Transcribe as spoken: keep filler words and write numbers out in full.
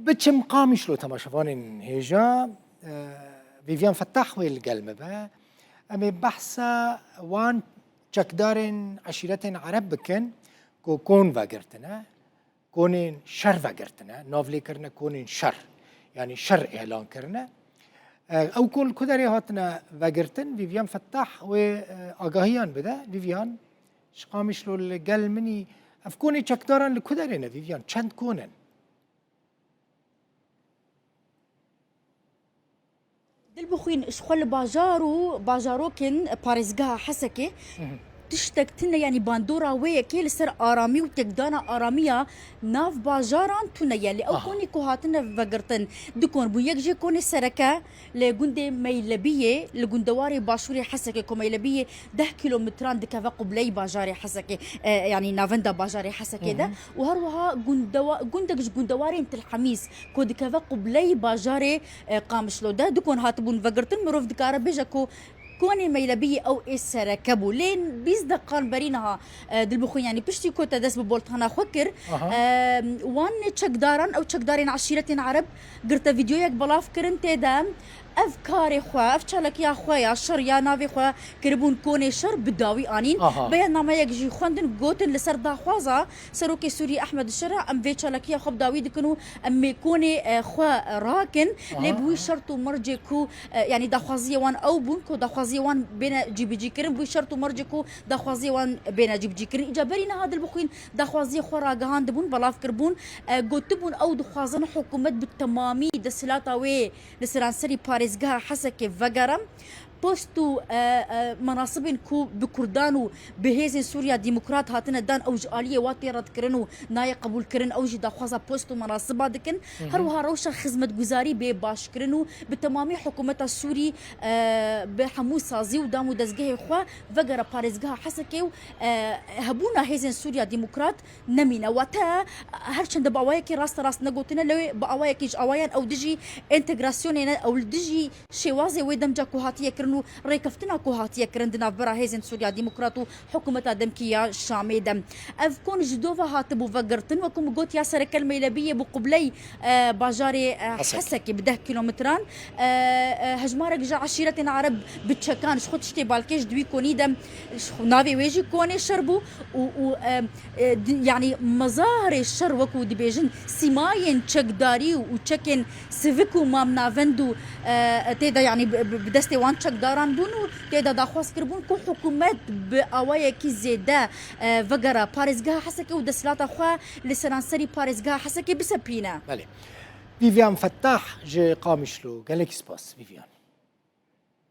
Biçim Qamişlo, temaşevanên hêja, e, Vivian Fettah wê li gel me be. Em ê behsa wan çekdarên eşîretên ereb bikin ku kon vegirtine, konên şer vegirtine, nav lê kirine konên şer. Yanî şer îlan kirine. E, ew kon li ku derê hatine vegirtin, Vivian Fettah wê, e, agahiyan bide. Vivian, ji Qamişlo li gel min î. Ev konê çekdaran li ku derê ne, Vivian? Çend kon in? Dilbixwîn, ji xwe li bajar û bajarokên parêzgeha Hesekê tiştek tune, yanî bandora wê yekê li ser aramî û têkdana aramiya nav bajaran tune ye. Lê ew Aha. konî ku hatine vegirtin, du kon bûn. Yek jê konê sereke li gundê Meylebiyê, li gundewarê başûrê Hesekê, ku Meylebiyê deh kîlometran dikeve qubleyê bajarê Hesekê, e, yanî navenda bajarê Hesekê de. Hı hı. Û her wiha gundewa-, gundek ji gundewarên Tilhemîs ku dikeve qubleyê bajarê, e, Qamişlo de. Du kon hatibûn vegirtin, mirov dikare bêje ku konê Meylebiyê ew ê sereke bû. Lê bîst deqan berî niha, e, Dilbixwîn, yanî piştî ku te dest bi boltana xwe kir, Aha. e, wan çekdaran, ew çekdarên eşîretên Ereb girte vîdeoyek belav kirin, tê de ev karê xwe, ev çalakiya xwe ya şer ya navê xwe kiribûn konê şer, bi dawî anîn. Aha. Beyannameyek jî xwendin, gotin li ser daxwaza Serokê Sûriyê Ehmed Şera, em vê çalakiya xwe bi dawî dikin û em ê konê, e, xwe rakin. Aha, Lê bi wî aha. şert û mercê ku, e, yanî daxwaziyê wan ew bûn ku daxwaziyê wan bêne cîbicîkirin, bi wî şert û mercê ku daxwaziyê wan bêne cîbicîkirin. Îca berî niha Dilbixwîn daxwaziyê xwe ragihandibûn, belav kiribûn. E, gotibûn ew dixwazin hikûmet bi temamî desthilata wê li seranserî parêzgeha Hesekê vegere. Post û, e, e, menasibên ku bi Kurdan û bi hêzên Sûriya Demokrat hatine dan, ew ji aliyê wa tê redkirin û nayê qebûlkirin, ew jî daxwaza post û menasiba dikin. Hı hı. Her wiha rewşa xizmetguzarî bê başkirin û bi temamî hikûmeta Sûrî, e, bi hemû sazî û dam û dezgehê xwe vegere parêzgeha Hesekê û, e, hebûna hêzên Sûriya Demokrat nemîne. Wate her çende bi awayekî rasterast negotine, lewê bi awayekî ji awayan ew dijî entegrasyonê ne, ew li dijî şêwazê wê demca ku hatiye kirin û rêkeftina ku hatiye kirin di navbera hêzên Sûriya Demokrat û hikûmeta demkî ya Şamê de. Ev kon ji dova hatibû vegirtin, wekû min got ya sereke li Meylebiyê bû qubley, e, bajarê, e, Hesekê. Hesekê bi deh kîlometran. E, e, hejmarek ji eşîretên Ereb bi çekan ji xwe tiştê balkêş di wî konî de, ji xwe navê wê jî konê şer bû û, û, e, e, di-, yanî mezarê şer, wekû dibêjin, sîmayên çekdarî û çekên sivik û mamnavend û, e, tê de, yanî bi, bi, bi destê wan çekdaran bûn û tê de daxwaz kiribûn ku hikûmet bi awayekî zêde, e, vegere parêzgeha Hesekê û desthilata xwe li seranserî parêzgeha Hesekê bisepîne. Belê. Vivian Fettah ji Qamişlo. Gelekî spas, Vivian.